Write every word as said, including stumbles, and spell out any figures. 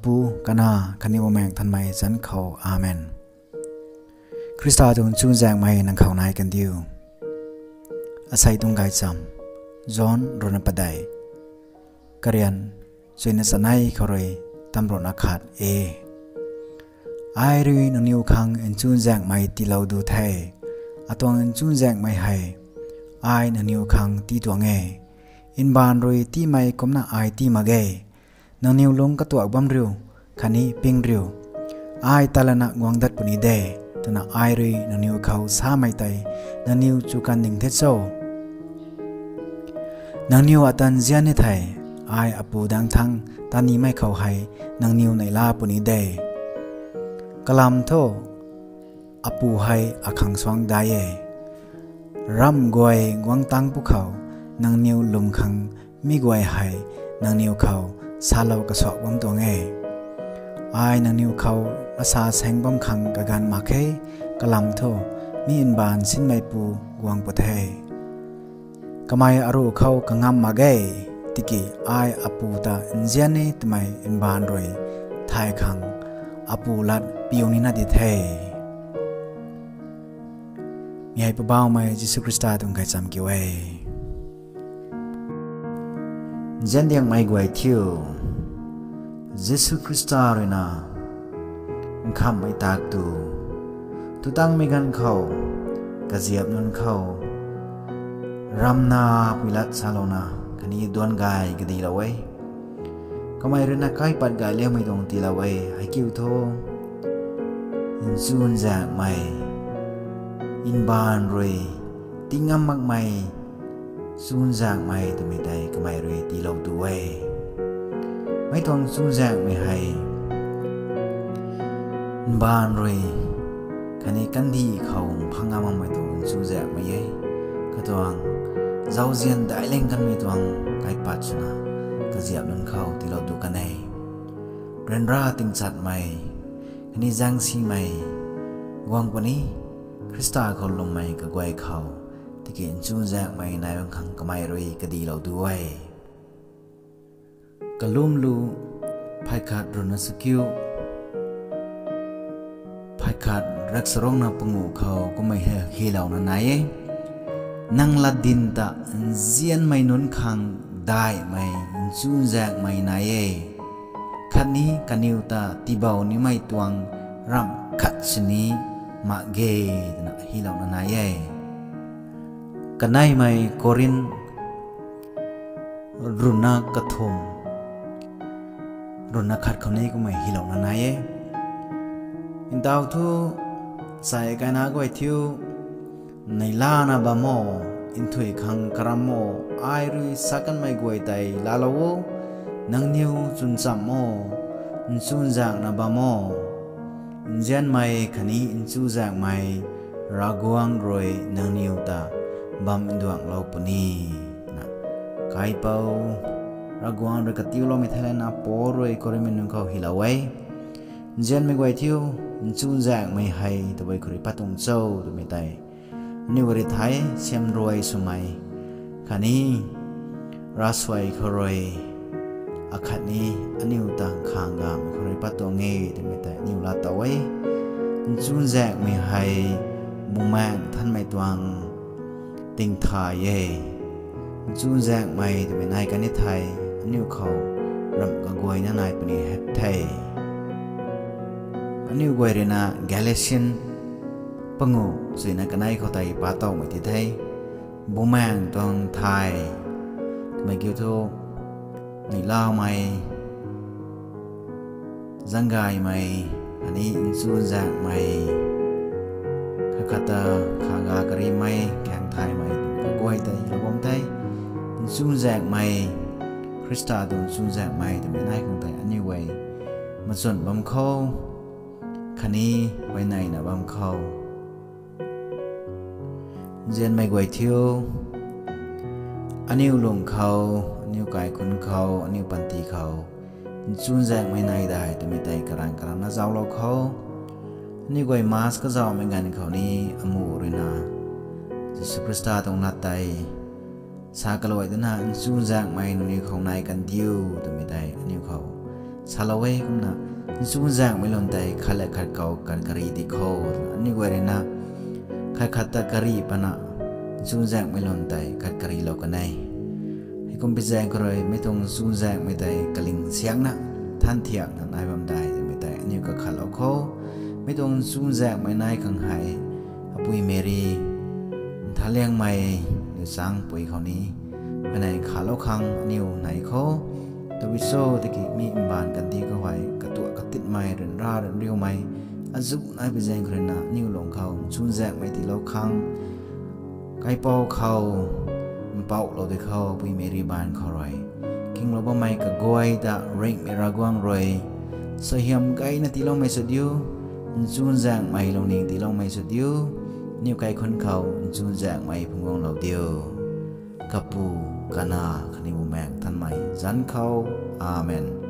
Pu, Kanac khatni Bumaengh Nthanmei zanc khou, Amen. Khrista tuang chuzaenghmei nang khou nai kandiu. Asei tuang gaychamv, John ruhna padeih, karian chuina chanei khou rui tamruhna khat e. Ai rui nangniw khang chuzaenghmei tiilou du the. Atuang chuzaenghmei hei ai nangniw khang tii tuang e. Mbaanv rui tiimei kumcna ai tii mak ge. Nangniw lungc katuak bam riu khatni ping riu. Ai ta lana guang dat puni de, twna ai rui nangniw khou samei tei nangniw chu kan ning the cho? Nangniw ata nzian ni thei, ai Apu daeng thangc ta nimei khou hei nangniw neihla puni de. Kalam thu, Apu hei akhang suangc dai e. Ramh guay guang tangc pwkhou nangniw lwm khang mi guay hei nangniw khou salou kasuak bam tuang e. Ai nangniw khou asa saeng bam khang kaganv mak khe. Kalam thu, mi mbaanv sinmeipu guang pw the. Kamei aruh khou kangam mak ge, tiki ai Apu ta nzian e twmei mbaanv rui thay khang Apu lat piu nina di the. Mi hei Poubauhmei Jisu Khrista tuang gaychamv kiu e. Nzian diangmei guay thiu, Jisu Khrista ruina nkhamhmei tak tu, tu tangmei ganv khou, kaziap nunc khou, ramna pui lat salouna khatni duan gay kadilou e. Kamei ruina kaipat gay liangmei tuang tiilou e, hei kiu thu, chuzaenghmei, mbaanv rui tii ngam makmei chuzaenghmei twmei tei kamei rui tiilou tu e. Mei tuang chuzaenghmei hei mbaanv rui khatni kandih khou mphang ngam makmei tuang chuzaenghmei e. Katuang zauzian daicleng kanmei tuang kaipat swna kaziap nunc khou tiilou tu kan e. Ryanra tingchatmei khatni zaengsimei guang puni, Khrista khou lwmmei kaguay khou, tiki chuzaenghmei nai bam khang kamei rui kadilou tu e. Kalumlu, phay khat ruhna sakiu, phay khat raksarongna panguh khou kummei hei hylouna nai e. Nang latdyn ta nzianmei nunc khang daihmei chuzaenghmei nai e, khatni kaniw ta tiibou nimei tuang ramh khat sini mak ge, twna hylouna nai e. Kaneimei Korinth ruhna kathumh, ruhna khat khou ni kummei hylouna nai e. Ntau thu, sai kaina guay thiu, neihlana bam o, nthuih khang karam o, ai rui sa kanmei guay tei laalou o, nangniw chwn chamv o, chuzaenghna bam o, nzianmei khatni chuzaenghmei Ravguangc rui nangniw ta bam nduanglou puni, twna Kaipouc Ravguangc rui katiuloumei theilayna Paul rui Korinthmei nunc khou hylou e. Nzianmei guay thiu, chuzaenghmei hei tabui khou rui pat tuang cho twmei tei aniu guay rui thei siamruai swmei khatni ravsuai khou rui akhatni aniu ta khang gamv khou rui pat tuang e twmei tei aniu laa tow e. Chuzaenghmei hei Bumaengh Nthanmei tuang tingthay e. Chuzaenghmei twmei nai kan e thei, aniu khou ramh kaguayna nai puni hak the. Aniu guay ruina Galatian panguh chuina kanei khou tei pa towmei ti the. Bumaengh tuang thay twmei kiu thu, neihlamei, zaenggaymei, khatni chuzaenghmei, khat khat ta khaga karimei, gaengthaymei kaguay tei lou bam the. Chuzaenghmei, Khrista tuang chuzaenghmei twmei nai khang tei aniu guay machwn bam khou khatni huayneyna bam khou, nzianmei guay thiu, aniu lung khou, aniu kaikhunc khou, aniu panty khou chuzaenghmei nai dai twmei tei karanv karanvna zauclou khou, aniu guay Mass kazauhmei ganv khou ni amuh ruina Jisu Khrista tuang lat tei sa kaluai dana, chuzaenghmei nangniw khou nai kan diu twmei tei aniu khou salou e. Kumna nchunzaenghmei lun tei khat le khat khou kat kari di kho, aniu guay rui na khat khat ta kari pana nchunzaenghmei lun tei kat karilou kan e. Heikum pi zaeng khou rui mi tuang nchunzaenghmei tei kaling siangna, than thiakna nai bam dai twmei tei aniu kakhatlou kho. Mi tuang nchunzaenghmei nai khang hei Apui Meri, Nthanliangmei, niw changpui khou ni kanei khatlou khang aniw nei kho. Tabui cho tiki mi mbaanv kandih khou hei katuak katitmei, ryanra ryanriumei azuh nai pi zaeng khou rui na aniw lung khou nchunzaenghmei tiilou khang, kaipouc khou mpauhlou di khou Apui Meri baanv khou rui kinglou bammei kaguay ta ringhmei Ravguangc rui suaihiam gayna tiiloumei sw diu, nchunzaenghmei lungning tiiloumei sw diu, aniw kaikhunc khou nchunzaenghmei phungc guanglou diu. Kapu, Kanac khatni Bumaengh Nthanmei zanc khou. Amen.